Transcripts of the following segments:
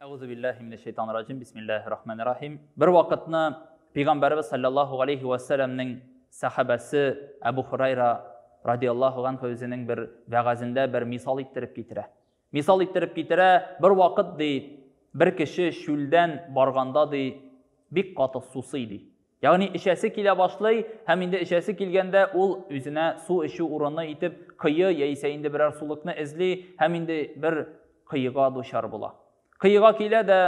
Әгъузу биллаһи минәш шайтанир раҗим. Бисмиллаһир рахманир рахим. Бер вакытны Пәйгамбәрбез саллаллаһу алейхи ва сәлламнең сахабасы Әбу Хурайра радиаллаһу анху үзенең бер вәгазендә бер мисал иттереп китерә. Мисал иттереп китерә, бер вакыт ди, бер кеше чүлдән барганда ди, бик каты сусый ди. Ягъни эчәсе килә башлый һәм инде эчәсе килгәндә ул үзенә су эчү урыны итеп кое яисә инде берәр сулыкны эзли һәм инде бер кыйга дучар була. Кыйга килә дә,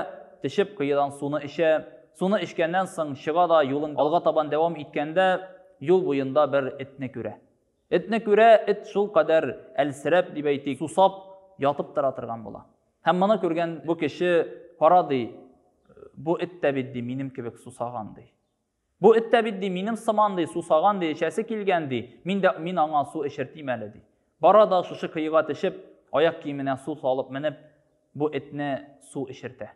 төшеп кыйдан суны эчә. Суны эчкәннән соң чыга да юлын алга табан дәвам иткәндә юл буенда бер этне күрә. Этне күрә, эт шул кадәр әлсерәп дип әйтик, сусап ятып тора торган була. Һәм моны күргән бу кеше, кара ди, бу эт тә бит ди минем кебек сусаган ди. Бу эт тә бит ди минем сыман ди, сусаган ди, эчәсе килгән ди. Мин дә мин аңа су эчертим әле ди. Бара да шушы кыйга төшеп, аяк киеменә су салып менеп, бу этне су эчертә.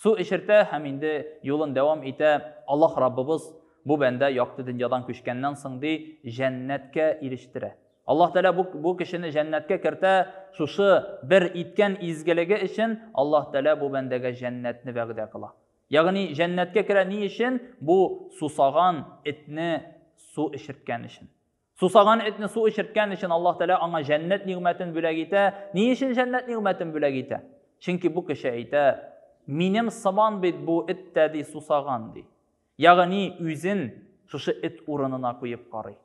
Су эчертә һәм инде юлын дәвам итә. Аллаһ Раббыбыз бу бәндә якты дөньядан күчкәннән соң ди, җәннәткә ирештерә. Аллаһ Тәгалә бу, бу кешене җәннәткә кертә, шушы бер иткән изгелеге өчен Аллаһ Тәгалә бу бәндәгә җәннәтне вәгъдә кыла. Ягъни җәннәткә керә ни өчен? Бу сусаган этне су эчерткән өчен. Сусаган этне су эчерткән өчен Аллаһ Тәгалә аңа җәннәт нигъмәтен бүләк итә. Ни өчен җәннәт нигъмәтен бүләк итә? Чөнки бу кеше әйтә, минем сыман бит бу эт тә ди сусаган ди. Ягъни үзен шушы эт урынына куеп карый.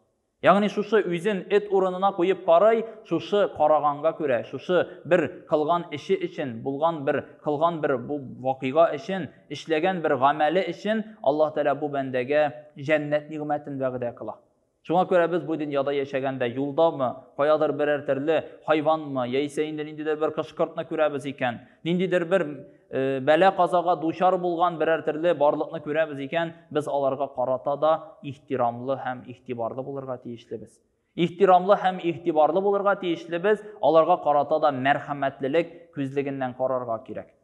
Ягъни шушы үзен эт урынына куеп карый, шушы караганга күрә, шушы бер кылган эше өчен, булган бер кылган бер бу вакыйга өчен, эшләгән бер гамәле өчен Аллаһ Тәгалә бу бәндәгә җәннәт нигъмәтен вәгъдә кыла. Шуңа күрә без бу дөньяда яшәгәндә юлдамы, каядыр берәр төрле хайванмы, яисә инде ниндидер бер кош-кортны күрәбез икән, ниндидер бер э, бәла-казага дучар булган берәр төрле барлыкны күрәбез икән, без аларга карата да ихтирамлы һәм игътибарлы булырга тиешлебез. Ихтирамлы һәм игътибарлы булырга тиешлебез, аларга карата да мәрхәмәтлелек күзлегеннән карарга кирәк.